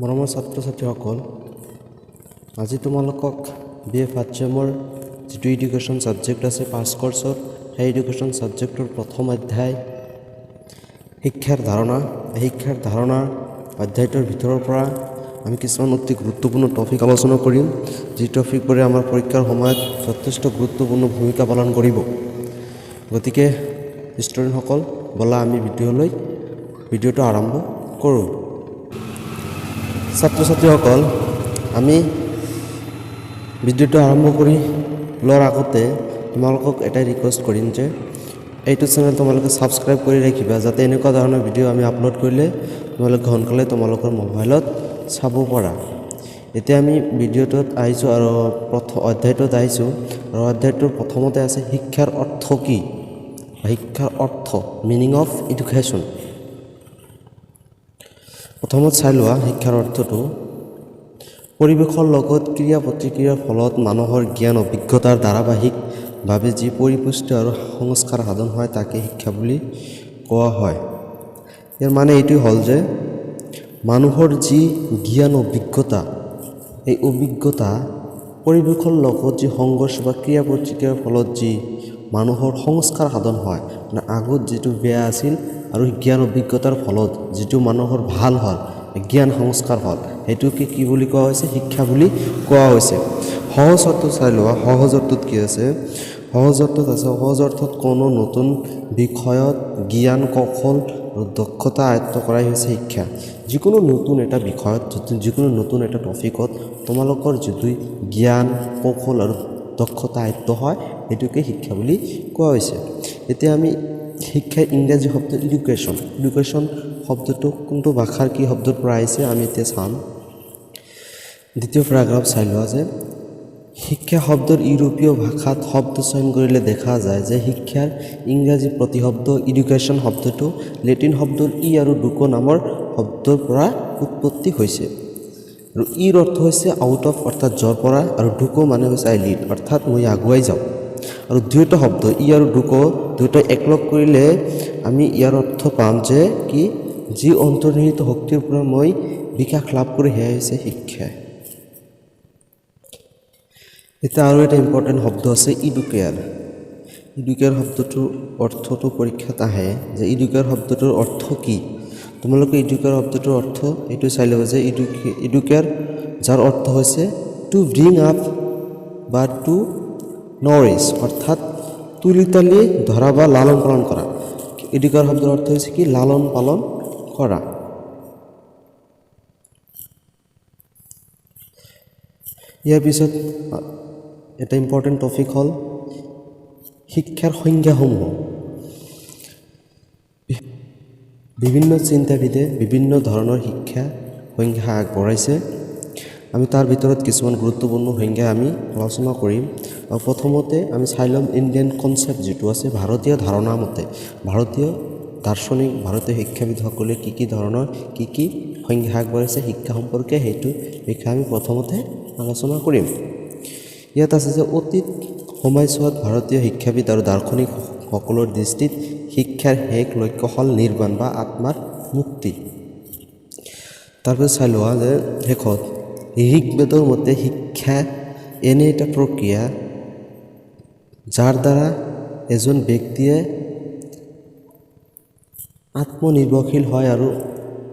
মৰমৰ ছাত্ৰ ছাত্ৰীসকল, আজি তোমালোকক বি এ ফাৰ্ষ্ট ছেমৰ যিটো এডুকেশ্যন ছাবজেক্ট আছে পাছ কৰ্চৰ, সেই এডুকেশ্যন ছাবজেক্টৰ প্ৰথম অধ্যায় শিক্ষাৰ ধাৰণা, শিক্ষাৰ ধাৰণা অধ্যায়টোৰ ভিতৰৰ পৰা আমি কিছুমান অতি গুৰুত্বপূৰ্ণ টপিক আলোচনা কৰিম, যি টপিকবোৰে আমাৰ পৰীক্ষাৰ সময়ত যথেষ্ট গুৰুত্বপূৰ্ণ ভূমিকা পালন কৰিব। গতিকে ষ্টুডেণ্টসকল, ব'লা আমি ভিডিঅ'টো আৰম্ভ কৰোঁ। ছাত্ৰ ছাত্ৰীসকল, আমি ভিডিঅ'টো আৰম্ভ কৰি লোৱাৰ আগতে তোমালোকক এটাই ৰিকুৱেষ্ট কৰিম যে এইটো চেনেল তোমালোকে ছাবস্ক্ৰাইব কৰি ৰাখিবা, যাতে এনেকুৱা ধৰণৰ ভিডিঅ' আমি আপলোড কৰিলে তোমালোকে সোনকালে তোমালোকৰ মোবাইলত চাব পাৰা। এতিয়া আমি ভিডিঅ'টোত আহিছোঁ আৰু প্ৰথম অধ্যায়টোত আহিছোঁ, আৰু অধ্যায়টোৰ প্ৰথমতে আছে শিক্ষাৰ অৰ্থ কি, শিক্ষাৰ অৰ্থ, মিনিং অফ এডুকেশ্যন। প্ৰথমত চাই লোৱা শিক্ষাৰ অৰ্থটো। পৰিৱেশৰ লগত ক্ৰিয়া প্ৰতিক্ৰিয়াৰ ফলত মানুহৰ জ্ঞান অভিজ্ঞতাৰ ধাৰাবাহিকভাৱে যি পৰিপুষ্টি আৰু সংস্কাৰ সাধন হয়, তাকে শিক্ষা বুলি কোৱা হয়। ইয়াৰ মানে এইটোৱে হ'ল যে মানুহৰ যি জ্ঞান অভিজ্ঞতা, এই অভিজ্ঞতা পৰিৱেশৰ লগত যি সংঘৰ্ষ বা ক্ৰিয়া প্ৰতিক্ৰিয়াৰ ফলত যি মানুহৰ সংস্কাৰ সাধন হয়, মানে আগত যিটো বেয়া আছিল আৰু জ্ঞান অভিজ্ঞতাৰ ফলত যিটো মানুহৰ ভাল হ'ল, জ্ঞান সংস্কাৰ হ'ল, সেইটোকে কি বুলি কোৱা হৈছে? শিক্ষা বুলি কোৱা হৈছে। সহজ অৰ্থ চাই লোৱা। সহজ অৰ্থত কি আছে? সহজ অৰ্থত আছে, সহজ অৰ্থত কোনো নতুন বিষয়ত জ্ঞান, কৌশল আৰু দক্ষতা আয়ত্ব কৰাই হৈছে শিক্ষা। যিকোনো নতুন এটা বিষয়ত, যিকোনো নতুন এটা টপিকত তোমালোকৰ যিটো জ্ঞান, কৌশল আৰু দক্ষতা আয়ত্ব হয়, সেইটোকে শিক্ষা বুলি কোৱা হৈছে। এতিয়া আমি শিক্ষাৰ ইংৰাজী শব্দ এডুকেশ্যন, এডুকেশ্যন শব্দটো কোনটো ভাষাৰ কি শব্দৰ পৰা আহিছে আমি এতিয়া চাম। দ্বিতীয় পেৰাগ্ৰাফ চাই লোৱা যে শিক্ষা শব্দৰ ইউৰোপীয় ভাষাত শব্দ চয়ন কৰিলে দেখা যায় যে শিক্ষাৰ ইংৰাজী প্ৰতিশব্দ এডুকেশ্যন শব্দটো লেটিন শব্দৰ ই আৰু ডুকো নামৰ শব্দৰ পৰা উৎপত্তি হৈছে। আৰু ইৰ অৰ্থ হৈছে আউট অফ, অৰ্থাৎ য'ৰ পৰা, আৰু ডুকো মানে হৈছে আই লিড, অৰ্থাৎ মই আগুৱাই যাওঁ। আৰু দুয়োটা শব্দ ই আৰু ডুকো দুয়োটা একলগ কৰিলে আমি ইয়াৰ অৰ্থ পাম যে কি, যি অন্তৰ্নিহিত শক্তিৰ পৰা মই বিকাশ লাভ কৰি, সেয়াই হৈছে শিক্ষা। এতিয়া আৰু এটা ইম্পৰ্টেণ্ট শব্দ আছে ইডুকেয়াৰ। ইডুকেয়াৰ শব্দটোৰ অৰ্থটো পৰীক্ষাত আহে যে ইডুকেয়াৰ শব্দটোৰ অৰ্থ কি। তোমালোকে ইডুকেয়াৰ শব্দটোৰ অৰ্থ এইটো চাই ল'বা যে ইডুকেয়াৰ, যাৰ অৰ্থ হৈছে টু ব্ৰিং আপ বা টু নৰিছ, অৰ্থাৎ তুলি তালি ধৰা বা লালন পালন কৰা। ইডুকেয়াৰ শব্দৰ অৰ্থ হৈছে কি? লালন পালন কৰা। ইয়াৰ পিছত এটা ইম্পৰ্টেণ্ট টপিক হ'ল শিক্ষাৰ সংজ্ঞাসমূহ। বিভিন্ন চিন্তাবিদে বিভিন্ন ধৰণৰ শিক্ষা সংজ্ঞা আগবঢ়াইছে। আমি তাৰ ভিতৰত কিছুমান গুৰুত্বপূৰ্ণ সংজ্ঞা আমি আলোচনা কৰিম। আৰু প্ৰথমতে আমি চাই ল'ম ইণ্ডিয়ান কনচেপ্ট যিটো আছে, ভাৰতীয় ধাৰণা মতে ভাৰতীয় দাৰ্শনিক, ভাৰতীয় শিক্ষাবিদসকলে কি কি ধৰণৰ কি কি সংজ্ঞা আগবঢ়াইছে শিক্ষা সম্পৰ্কে, সেইটো বিষয়ে আমি প্ৰথমতে আলোচনা কৰিম। ইয়াত আছে যে অতীত সময়ছোৱাত ভাৰতীয় শিক্ষাবিদ আৰু দাৰ্শনিকসকলৰ দৃষ্টিত শিক্ষাৰ শেষ লক্ষ্য হ'ল নিৰ্বাণ বা আত্মাৰ মুক্তি। তাৰপিছত চাই লোৱা যে শেষত ঋগ্বেদৰ মতে শিক্ষা এনে এটা প্ৰক্ৰিয়া যাৰ দ্বাৰা এজন ব্যক্তিয়ে আত্মনিৰ্ভৰশীল হয় আৰু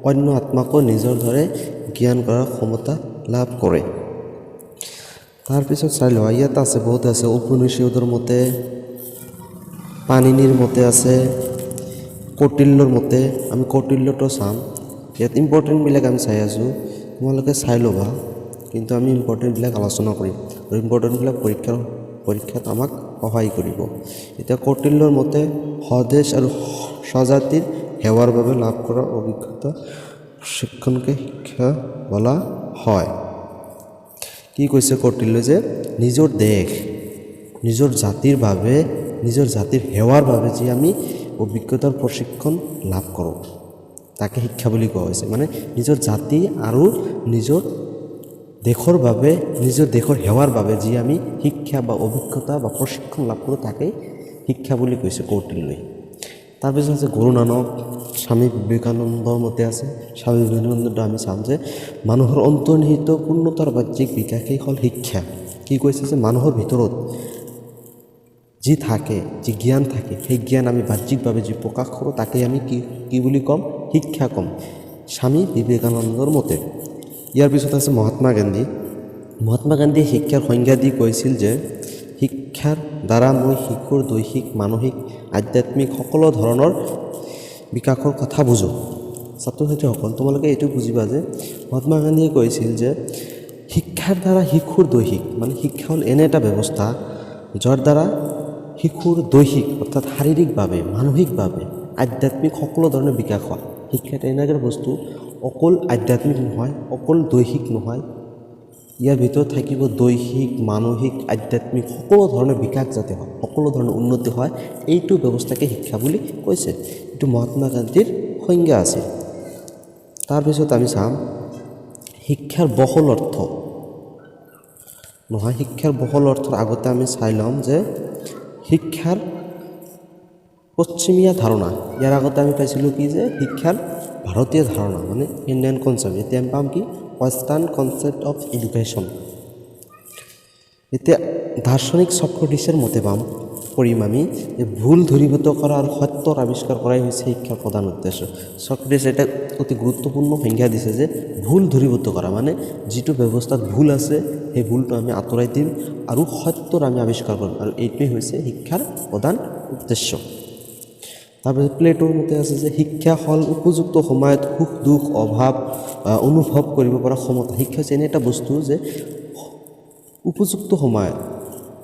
অন্য আত্মাকো নিজৰ দৰে জ্ঞান কৰাৰ ক্ষমতা লাভ কৰে। তাৰপিছত চাই লোৱা, ইয়াত আছে বহুত আছে, উপনিষদৰ মতে, পাণিনিৰ মতে আছে, কৌটিল্যৰ মতে। আমি কৌটিল্যটো চাম। ইয়াত ইম্পৰ্টেণ্টবিলাক আমি চাই আছোঁ, তোমালোকে চাই ল'বা, কিন্তু আমি ইম্পৰ্টেণ্টবিলাক আলোচনা কৰিম আৰু ইম্পৰ্টেণ্টবিলাক পৰীক্ষাত আমাক সহায় কৰিব। এতিয়া কৌটিল্যৰ মতে স্বদেশ আৰু স্বজাতিৰ সেৱাৰ বাবে লাভ কৰা অভিজ্ঞতা প্ৰশিক্ষণকে শিক্ষা বোলা হয়। কি কৈছে কৌটিল্যই যে নিজৰ দেশ, নিজৰ জাতিৰ বাবে, নিজৰ জাতিৰ সেৱাৰ বাবে যি আমি অভিজ্ঞতাৰ প্ৰশিক্ষণ লাভ কৰোঁ, তাকে শিক্ষা বুলি কোৱা হৈছে। মানে নিজৰ জাতি আৰু নিজৰ দেশৰ বাবে, নিজৰ দেশৰ সেৱাৰ বাবে যি আমি শিক্ষা বা অভিজ্ঞতা বা প্ৰশিক্ষণ লাভ কৰোঁ, তাকেই শিক্ষা বুলি কৈছে কৌটিল্যই। তাৰপিছত আছে গুৰু নানক, স্বামী বিবেকানন্দৰ মতে আছে। স্বামী বিবেকানন্দটো আমি চাম যে মানুহৰ অন্তৰ্নিহিত পূৰ্ণতাৰ বাহ্যিক বিকাশেই হ'ল শিক্ষা। কি কৈছে যে মানুহৰ ভিতৰত যি থাকে, যি জ্ঞান থাকে, সেই জ্ঞান আমি বাহ্যিকভাৱে যি প্ৰকাশ কৰোঁ তাকেই আমি কি কি বুলি ক'ম? শিক্ষা ক'ম, স্বামী বিবেকানন্দৰ মতে। ইয়াৰ পিছত আছে মহাত্মা গান্ধী। মহাত্মা গান্ধীয়ে শিক্ষাৰ সংজ্ঞা দি কৈছিল যে শিক্ষাৰ দ্বাৰা মই শিশুৰ দৈহিক, মানসিক, আধ্যাত্মিক সকলো ধৰণৰ বিকাশৰ কথা বুজোঁ। ছাত্ৰ ছাত্ৰীসকল, তোমালোকে এইটো বুজিবা যে মহাত্মা গান্ধীয়ে কৈছিল যে শিক্ষাৰ দ্বাৰা শিশুৰ দৈহিক, মানে শিক্ষা হ'ল এনে এটা ব্যৱস্থা যাৰ দ্বাৰা শিশুৰ দৈহিক অৰ্থাৎ শাৰীৰিকভাৱে, মানসিকভাৱে, আধ্যাত্মিক সকলো ধৰণৰ বিকাশ হয়। শিক্ষা এটা এনেকুৱা বস্তু, অকল আধ্যাত্মিক নহয়, অকল দৈহিক নহয়, ইয়াৰ ভিতৰত থাকিব দৈহিক, মানসিক, আধ্যাত্মিক সকলো ধৰণৰ বিকাশ যাতে হয়, সকলো ধৰণৰ উন্নতি হয়, এইটো ব্যৱস্থাকে শিক্ষা বুলি কৈছে। এইটো মহাত্মা গান্ধীৰ সংজ্ঞা আছিল। তাৰপিছত আমি চাম শিক্ষাৰ বহল অৰ্থ। নহয়, শিক্ষাৰ বহল অৰ্থৰ আগতে আমি চাই ল'ম যে শিক্ষাৰ পশ্চিমীয়া ধাৰণা। ইয়াৰ আগতে আমি পাইছিলোঁ কি যে শিক্ষাৰ ভাৰতীয় ধাৰণা, মানে ইণ্ডিয়ান কনচেপ্ট। এতিয়া আমি পাম কি ৱেষ্টাৰ্ণ কনচেপ্ট অফ এডুকেশ্যন। এতিয়া দাৰ্শনিক চক্ৰটিছৰ মতে পাম পঢ়িম আমি যে ভুল ধূৰীভূত কৰা আৰু সত্যৰ আৱিষ্কাৰ কৰাই হৈছে শিক্ষাৰ প্ৰধান উদ্দেশ্য। চক্ৰেটিছে এটা অতি গুৰুত্বপূৰ্ণ সংজ্ঞা দিছে যে ভুল ধূৰীভূত কৰা মানে যিটো ব্যৱস্থাত ভুল আছে সেই ভুলটো আমি আঁতৰাই দিম আৰু সত্যৰ আমি আৱিষ্কাৰ কৰিম, আৰু এইটোৱেই হৈছে শিক্ষাৰ প্ৰধান উদ্দেশ্য। তাৰপিছত প্লেটোৰ মতে আছে যে শিক্ষা হ'ল উপযুক্ত সময়ত সুখ দুখ অভাৱ অনুভৱ কৰিব পৰা ক্ষমতা। শিক্ষা হৈছে এনে এটা বস্তু যে উপযুক্ত সময়ত,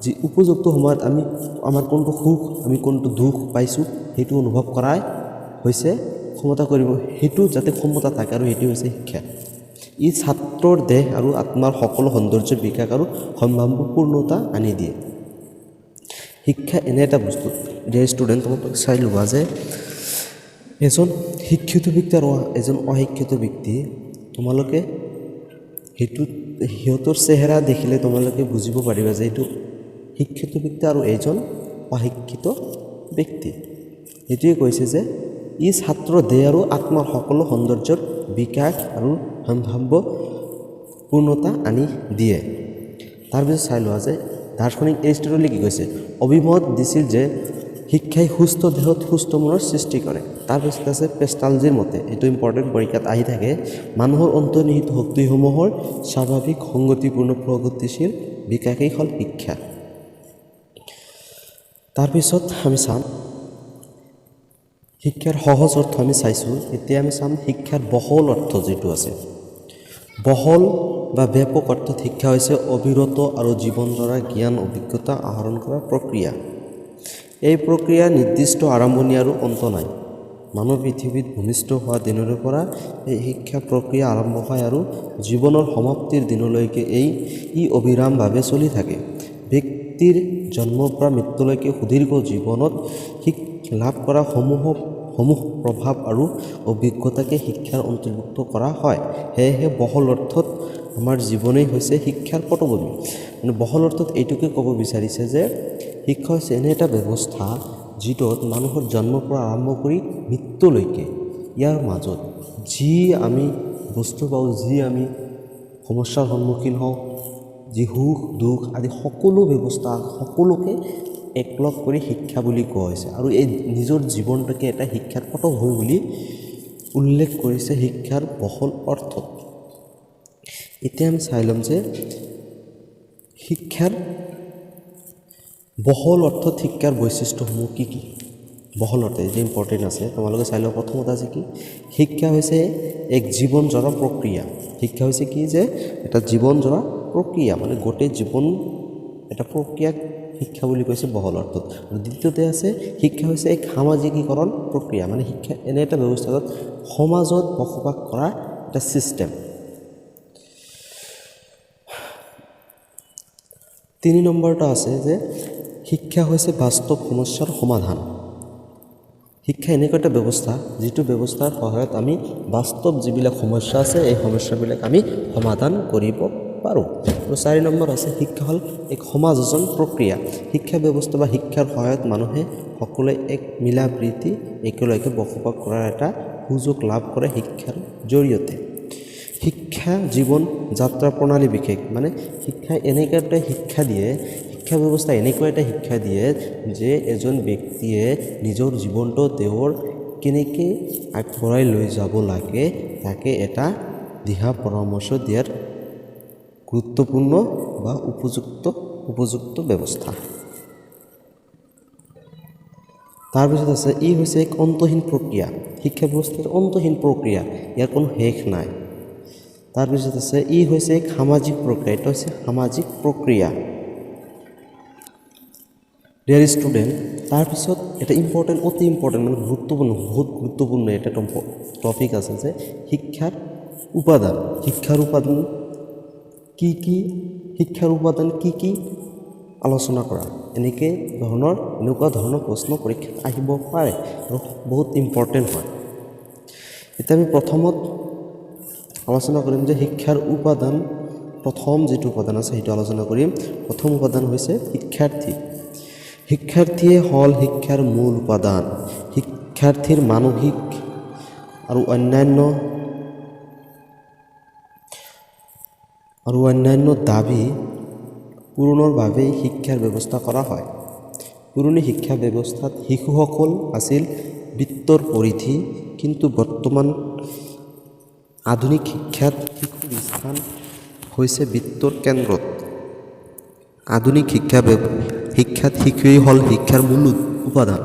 যি উপযুক্ত সময়ত আমি আমাৰ কোনটো সুখ, আমি কোনটো দুখ পাইছোঁ সেইটো অনুভৱ কৰাই হৈছে ক্ষমতা কৰিব, সেইটো যাতে ক্ষমতা থাকে, আৰু সেইটো হৈছে শিক্ষা। ই ছাত্ৰৰ দেহ আৰু আত্মাৰ সকলো সৌন্দৰ্য বিকাশ আৰু সম্ভাৱ্য পূৰ্ণতা আনি দিয়ে। শিক্ষা এনে এটা বস্তু, ডিয়াৰ ষ্টুডেণ্ট, তোমালোক চাই লোৱা যে এজন শিক্ষিত ব্যক্তি আৰু এজন অশিক্ষিত ব্যক্তি, তোমালোকে সেইটো সিহঁতৰ চেহেৰা দেখিলে তোমালোকে বুজিব পাৰিবা যে এইটো শিক্ষিত ব্যক্তি আৰু এইজন অশিক্ষিত ব্যক্তি। সেইটোৱে কৈছে যে ই ছাত্ৰ দেহ আৰু আত্মাৰ সকলো সৌন্দৰ্যৰ বিকাশ আৰু সম্ভাৱ্য পূৰ্ণতা আনি দিয়ে। তাৰপিছত চাই লোৱা যে দাৰ্শনিক এৰিষ্টটলে কি কৈছে, অভিমত দিছিল যে শিক্ষাই সুস্থ দেহত সুস্থ মনৰ সৃষ্টি কৰে। তাৰপিছত আছে পেষ্টালজিৰ মতে, এইটো ইম্পৰ্টেণ্ট, পৰীক্ষাত আহি থাকে, মানুহৰ অন্তৰ্নিহিত শক্তিসমূহৰ স্বাভাৱিক সংগতিপূৰ্ণ প্ৰগতিশীল বিকাশেই হ'ল শিক্ষা। তাৰপিছত আমি চাম শিক্ষাৰ সহজ অৰ্থ আমি চাইছোঁ। এতিয়া আমি চাম শিক্ষাৰ বহল অৰ্থ যিটো আছে। বহল বা ব্যাপক অৰ্থত শিক্ষা হৈছে অবিৰত আৰু জীৱনজোৰা জ্ঞান অভিজ্ঞতা আহৰণ কৰাৰ প্ৰক্ৰিয়া। এই প্ৰক্ৰিয়া নিৰ্দিষ্ট আৰম্ভণি আৰু অন্ত নাই। মানুহ পৃথিৱীত ভূমিষ্ঠ হোৱা দিনৰে পৰা এই শিক্ষা প্ৰক্ৰিয়া আৰম্ভ হয় আৰু জীৱনৰ সমাপ্তিৰ দিনলৈকে ই অবিৰামভাৱে চলি থাকে। ব্যক্তিৰ জন্মৰ পৰা মৃত্যুলৈকে সুদীৰ্ঘ জীৱনত লাভ কৰা সমূহ প্ৰভাৱ আৰু অভিজ্ঞতাকে শিক্ষাৰ অন্তৰ্ভুক্ত কৰা হয়। সেয়েহে বহল অৰ্থত আমাৰ জীৱনেই হৈছে শিক্ষাৰ পটভূমি। মানে বহল অৰ্থত এইটোকে ক'ব বিচাৰিছে যে শিক্ষা হৈছে এনে এটা ব্যৱস্থা যিটোত মানুহৰ জন্মৰ পৰা আৰম্ভ কৰি মৃত্যুলৈকে ইয়াৰ মাজত যি আমি বস্তু পাওঁ, যি আমি সমস্যাৰ সন্মুখীন হওঁ, যি সুখ দুখ আদি সকলো ব্যৱস্থা সকলোকে একলগ কৰি শিক্ষা বুলি কোৱা হৈছে। আৰু এই নিজৰ জীৱনটোকে এটা শিক্ষাৰ পটভূমি বুলি উল্লেখ কৰিছে শিক্ষাৰ বহল অৰ্থত। এতিয়া আমি চাই ল'ম যে শিক্ষাৰ বহল অৰ্থত শিক্ষাৰ বৈশিষ্ট্যসমূহ কি কি। বহল অৰ্থ এইটো ইম্পৰ্টেণ্ট আছে, তোমালোকে চাই লওঁ। প্ৰথমতে আছে কি, শিক্ষা হৈছে এক জীৱনজোৰা প্ৰক্ৰিয়া। শিক্ষা হৈছে কি যে এটা জীৱনজোৰা প্ৰক্ৰিয়া, মানে গোটেই জীৱন এটা প্ৰক্ৰিয়াক শিক্ষা বুলি কৈছে বহল অৰ্থত। আৰু দ্বিতীয়তে আছে শিক্ষা হৈছে এক সামাজিকীকৰণ প্ৰক্ৰিয়া, মানে শিক্ষা এনে এটা ব্যৱস্থা য'ত সমাজত বসবাস কৰা এটা ছিষ্টেম। তিনি নম্বৰটা আছে যে শিক্ষা হৈছে বাস্তৱ সমস্যাৰ সমাধান। শিক্ষা এনেকুৱা এটা ব্যৱস্থা যিটো ব্যৱস্থাৰ সহায়ত আমি বাস্তৱ যিবিলাক সমস্যা আছে এই সমস্যাবিলাক আমি সমাধান কৰিব পাৰোঁ। আৰু চাৰি নম্বৰ আছে শিক্ষা হ'ল এক সমাযোজন প্ৰক্ৰিয়া। শিক্ষা ব্যৱস্থা বা শিক্ষাৰ সহায়ত মানুহে সকলোৱে এক মিলা প্ৰীতি একেলগে বসবাস কৰাৰ এটা সুযোগ লাভ কৰে শিক্ষাৰ জৰিয়তে। শিক্ষা জীৱন যাত্ৰা প্ৰণালী বিশেষ, মানে শিক্ষাই এনেকুৱা এটা শিক্ষা দিয়ে, শিক্ষা ব্যৱস্থা এনেকুৱা এটা শিক্ষা দিয়ে যে এজন ব্যক্তিয়ে নিজৰ জীৱনটো তেওঁৰ কেনেকৈ আগবঢ়াই লৈ যাব লাগে তাকে এটা দিহা পৰামৰ্শ দিয়াৰ গুৰুত্বপূৰ্ণ বা উপযুক্ত ব্যৱস্থা। তাৰপিছত আছে ই হৈছে এক অন্তহীন প্ৰক্ৰিয়া। শিক্ষা ব্যৱস্থাৰ অন্তহীন প্ৰক্ৰিয়া, ইয়াৰ কোনো শেষ নাই। তাৰপিছত আছে ই হৈছে এক সামাজিক প্ৰক্ৰিয়া। এইটো হৈছে সামাজিক প্ৰক্ৰিয়া। ডিয়াৰ ষ্টুডেণ্ট, তাৰপিছত এটা ইম্পৰ্টেণ্ট, অতি ইম্পৰ্টেণ্ট, মানে গুৰুত্বপূৰ্ণ, বহুত গুৰুত্বপূৰ্ণ এটা টপিক আছে যে শিক্ষাৰ উপাদান। শিক্ষাৰ উপাদান কি কি, শিক্ষাৰ উপাদান কি কি আলোচনা কৰা। এনেকৈ ধৰণৰ, এনেকুৱা ধৰণৰ প্ৰশ্ন পৰীক্ষাত আহিব পাৰে আৰু বহুত ইম্পৰ্টেণ্ট হয়। এতিয়া আমি প্ৰথমত আলোচনা কৰিম যে শিক্ষাৰ উপাদান, প্ৰথম যিটো উপাদান আছে সেইটো আলোচনা কৰিম। প্ৰথম উপাদান হৈছে শিক্ষাৰ্থী। শিক্ষাৰ্থীয়ে হ'ল শিক্ষাৰ মূল উপাদান। শিক্ষাৰ্থীৰ মানসিক আৰু অন্যান্য দাবী পূৰণৰ বাবেই শিক্ষাৰ ব্যৱস্থা কৰা হয়। পুৰণি শিক্ষা ব্যৱস্থাত শিশুসকল আছিল বৃত্তৰ পৰিধি, কিন্তু বৰ্তমান আধুনিক শিক্ষাত শিশুৰ স্থান হৈছে বৃত্তৰ কেন্দ্ৰত। আধুনিক শিক্ষাত শিশুৱেই হ'ল শিক্ষাৰ মূল উপাদান।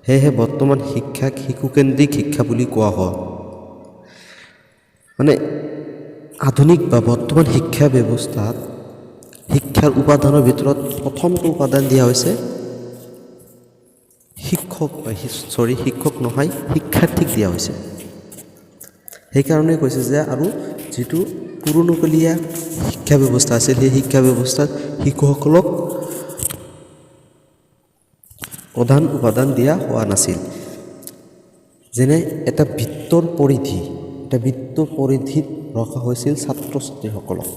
সেয়েহে বৰ্তমান শিক্ষাক শিশুকেন্দ্ৰিক শিক্ষা বুলি কোৱা হয়। মানে আধুনিক বা বৰ্তমান শিক্ষা ব্যৱস্থাত শিক্ষাৰ উপাদানৰ ভিতৰত প্ৰথমটো উপাদান দিয়া হৈছে শিক্ষক, চৰি শিক্ষক নহয়, শিক্ষাৰ্থীক দিয়া হৈছে। সেইকাৰণে কৈছে যে আৰু যিটো পুৰণিকলীয়া শিক্ষা ব্যৱস্থা আছিল সেই শিক্ষা ব্যৱস্থাত শিশুসকলক প্ৰধান উপাদান দিয়া হোৱা নাছিল। যেনে এটা বৃত্তৰ পৰিধি, এটা বৃত্তৰ পৰিধিত ৰখা হৈছিল ছাত্ৰ ছাত্ৰীসকলক।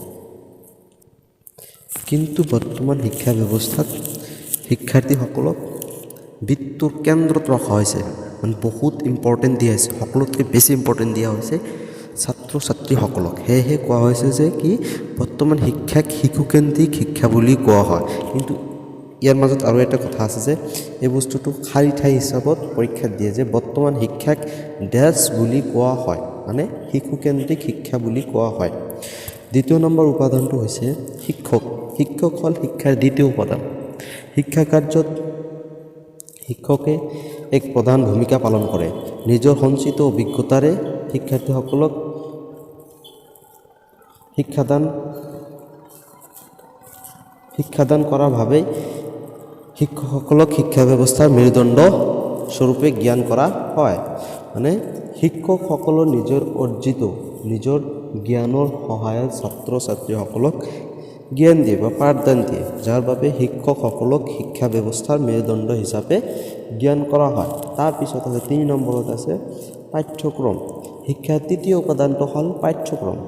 কিন্তু বৰ্তমান শিক্ষা ব্যৱস্থাত শিক্ষাৰ্থীসকলক বৃত্তৰ কেন্দ্ৰত ৰখা হৈছে, মানে বহুত ইম্পৰ্টেণ্ট দিয়া হৈছে, সকলোতকৈ বেছি ইম্পৰ্টেণ্ট দিয়া হৈছে ছাত্ৰ ছাত্ৰীসকলক। সেয়েহে কোৱা হৈছে যে কি বৰ্তমান শিক্ষাক শিশুকেন্দ্ৰিক শিক্ষা বুলি কোৱা হয়। কিন্তু ইয়াৰ মাজত আৰু এটা কথা আছে যে এই বস্তুটো খালী ঠাই হিচাপত পৰীক্ষাত দিয়ে যে বৰ্তমান শিক্ষাক ডেছ বুলি কোৱা হয়, মানে শিশুকেন্দ্ৰিক শিক্ষা বুলি কোৱা হয়। দ্বিতীয় নম্বৰ উপাদানটো হৈছে শিক্ষক। শিক্ষক হ'ল শিক্ষাৰ দ্বিতীয় উপাদান। শিক্ষা কাৰ্যত শিক্ষকে এক প্ৰধান ভূমিকা পালন কৰে। নিজৰ সঞ্চিত অভিজ্ঞতাৰে শিক্ষাৰ্থীসকলক শিক্ষাদান কৰাৰ বাবেই শিক্ষকসকলক শিক্ষা ব্যৱস্থাৰ মেৰুদণ্ড স্বৰূপে জ্ঞান কৰা হয়। মানে শিক্ষকসকলৰ নিজৰ অৰ্জিত নিজৰ জ্ঞানৰ সহায়ত ছাত্ৰ ছাত্ৰীসকলক জ্ঞান দিয়ে বা পাঠদান দিয়ে, যাৰ বাবে শিক্ষকসকলক শিক্ষা ব্যৱস্থাৰ মেৰুদণ্ড হিচাপে জ্ঞান কৰা হয়। তাৰপিছত আছে 3 নম্বৰত আছে পাঠ্যক্ৰম। শিক্ষাৰ তৃতীয় উপাদানটো হ'ল পাঠ্যক্ৰম।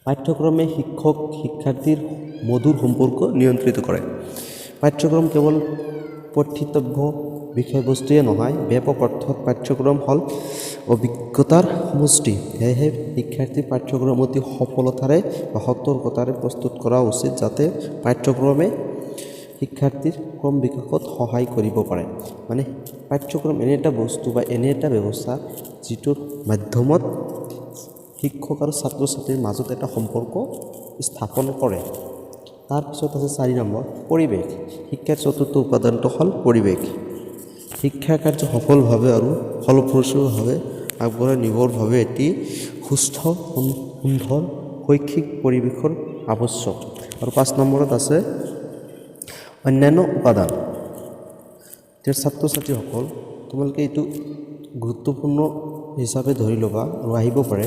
পাঠ্যক্ৰমে শিক্ষক শিক্ষাৰ্থীৰ মধুৰ সম্পৰ্ক নিয়ন্ত্ৰিত কৰে। পাঠ্যক্ৰম কেৱল পঠিতব্য বিষয়বস্তুৱে নহয়, ব্যাপক অৰ্থত পাঠ্যক্ৰম হ'ল অভিজ্ঞতাৰ সমষ্টি। সেয়েহে শিক্ষাৰ্থীৰ পাঠ্যক্ৰম অতি সফলতাৰে বা সতৰ্কতাৰে প্ৰস্তুত কৰা উচিত, যাতে পাঠ্যক্ৰমে শিক্ষাৰ্থীৰ ক্ৰম বিকাশত সহায় কৰিব পাৰে। মানে পাঠ্যক্ৰম এনে এটা বস্তু বা এনে এটা ব্যৱস্থা যিটোৰ মাধ্যমত শিক্ষক আৰু ছাত্ৰ ছাত্ৰীৰ মাজত এটা সম্পৰ্ক স্থাপন কৰে। তাৰপিছত আছে 4 নম্বৰ পৰিৱেশ। শিক্ষাৰ চতুৰ্থ উপাদানটো হ'ল পৰিৱেশ। শিক্ষা কাৰ্য সফলভাৱে আৰু ফলপ্ৰসূভাৱে আগবঢ়াই নিবৰ বাবে এটি সুস্থ সুন্দৰ শৈক্ষিক পৰিৱেশৰ আৱশ্যক। আৰু 5 নম্বৰত আছে অন্যান্য উপাদান। এতিয়া ছাত্ৰ ছাত্ৰীসকল, তোমালোকে এইটো গুৰুত্বপূৰ্ণ হিচাপে ধৰি ল'বা আৰু আহিব পাৰে।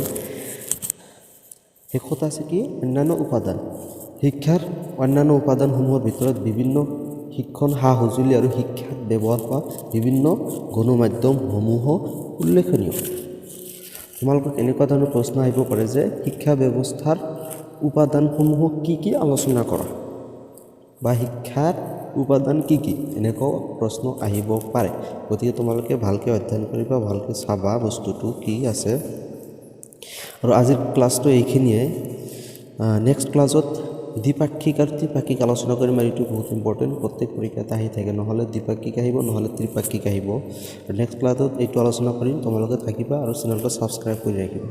শেষত আছে কি অন্যান্য উপাদান। শিক্ষাৰ অন্যান্য উপাদানসমূহৰ ভিতৰত বিভিন্ন শিক্ষণ সা সঁজুলি আৰু শিক্ষাত ব্যৱহাৰ হোৱা বিভিন্ন গণমাধ্যমসমূহ উল্লেখনীয়। তোমালোকক এনেকুৱা ধৰণৰ প্ৰশ্ন আহিব পাৰে যে শিক্ষা ব্যৱস্থাৰ উপাদানসমূহ কি কি আলোচনা কৰা, বা শিক্ষাৰ উপাদান কি কি, এনেকুৱাও প্ৰশ্ন আহিব পাৰে। গতিকে তোমালোকে ভালকৈ অধ্যয়ন কৰিবা, ভালকৈ চাবা বস্তুটো কি আছে। আৰু আজিৰ ক্লাছটো এইখিনিয়ে। নেক্সট ক্লাছত দ্বিপাক্ষিক আৰু ত্ৰিপাক্ষিক আলোচনা কৰিম, আৰু এইটো বহুত ইম্পৰ্টেণ্ট, প্ৰত্যেক পৰীক্ষাত আহি থাকে। নহ'লে দ্বিপাক্ষিক আহিব, নহ'লে ত্ৰিপাক্ষিক আহিব। নেক্সট ক্লাছত এইটো আলোচনা কৰিম। তোমালোকে থাকিবা আৰু চেনেলটো ছাবস্ক্ৰাইব কৰি ৰাখিবা।